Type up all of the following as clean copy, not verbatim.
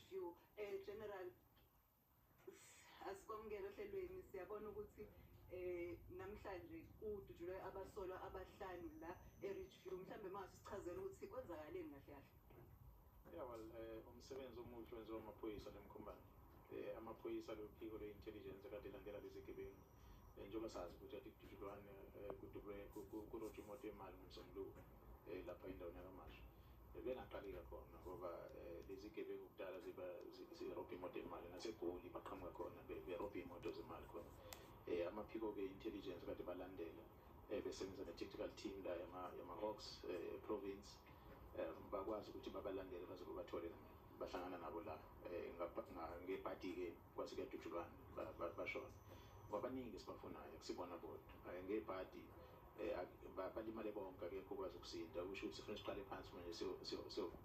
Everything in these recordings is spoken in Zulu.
e-Ridgeview. General, asikwamukele ohlelweni. Siyabona ukuthi namhlanje kudutshulwe abasolwa abahlanu la e-Ridgeview. Mhlambe mase sichazela ukuthi kwenzakaleni kahle kahle. Yeah, well, umsebenzi omuhle wenziwa amaphoyisa lemkhumbane. Amaphoyisa lophiko lwe-intelligence kade landela lezi gebengu. Njengoba sazi ukuthi ade kudutshulwane, kudubule kurojwe imoto yemali ngoMsombuluko lapha endaweni yakaMashu. Bengaqali khona ngoba lezi gebengu kudala ziba zirobha imoto yemali, naseGoli baqhamuka khona berobha imoto zemali khona. Amaphiko-ke intelligence kade balandela, besebenza ne-tactical team la yama-Hawks province, bakwazi ukuthi babalandele baze babathole, bahlangana nabo la ngebhadi-ke kwase kuyadutshulwana, bashona. Kwabaningi esibafunayo, akusibona bodwa. Ngebhadi balimale bonke, akekho okwazi ukusinda. Kusho ukuthi sifuna siqale phansi manje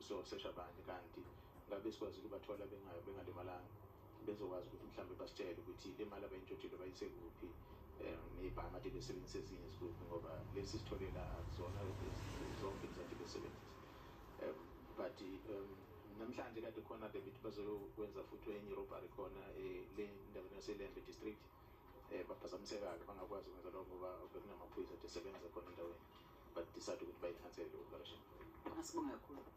siyosesha abanye, kanti ngabe sikwazi ukubathola bengalimalanga, bezokwazi ukuthi mhlawumbe basitshele ukuthi le mali abayintshontshile bayise kuphi, ney'bhamu ade besebenzisa ezinye zikuphi, ngoba lesi sithole la akuzona zonke lezi besebenzisa. But namhlanje kade khona bebithi bazokwenza futhi enye robbery khona le ndaweni yaseLembe district. Baphazamiseka-ke, bangakwazi ukwenza lokho ngoba bekunamaphoyisa ade sebenza khona endaweni, but decide ukuthi bayikhansele le operation. Asibonge kakhulu.